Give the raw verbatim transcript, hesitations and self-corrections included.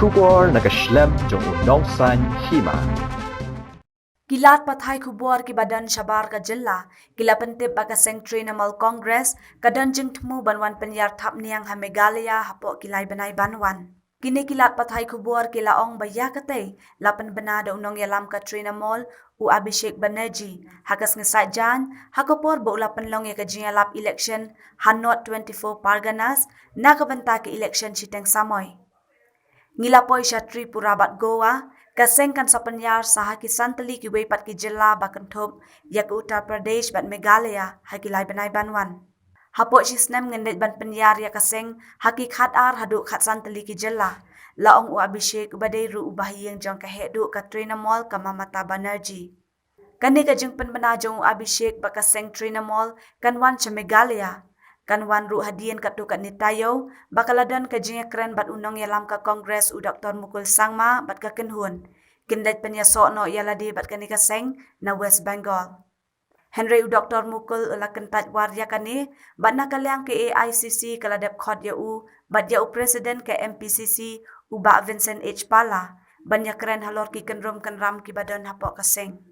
Khubor na ka shlem jong u nongsan hima. Ki lad pathai khubor kiba don shabar ka jylla ki la pyntip ba ka seng Trinamool Congress ka don jingthmu ban wan pynïar thapniang ha Meghalaya hapoh ki lai bnai ban wan. Kine ki lad pathai khubor ki la ong ba ïa katei la pynbna da u nongïalam ka Trinamool, u Abhishek Banerjee, ha ka sngi Saitjaiñ, ha ka por ba u la pynlong ïa ka jingïalap election ha North twenty-four Parganas na ka bynta ka election shiteng samoi. Ngi la poi sha Tripura bad Goa, ka seng kan sa pynïar sa ha ki san tylli kiwei pat ki jylla ba kynthup ïa ka Uttar Pradesh bad Meghalaya ha ki lai bnai ban wan. Hapoh shi snem ngin leit ban pynïar ïa ka seng ha ki khat ar haduh khat san tylli ki jylla, la ong u Abhishek, uba dei ruh u bahaïing jong ka heh duh ka Trinamool, ka Mamata Banerjee. Kane ka jingpynbna jong u Abhishek ba ka seng Trinamool kan wan sha Meghalaya kan wan ruh hadien katto katne taïew ba ka la don ka jingïakren bad u nongïalam ka Congress, u Doctor Mukul Sangma, bad ka kynhun kin leit pynïasoh noh ïa lade bad kane ka seng na West Bengal. Hynrei u Doctor Mukul u la kyntait war ïa kane, bad na ka liang ka A I C C ka la dep khot ïa u bad ïa u President ka M P C C, u Bah Vincent H Pala, ban ïakren halor ki kynrum kynram kiba don hapoh ka seng.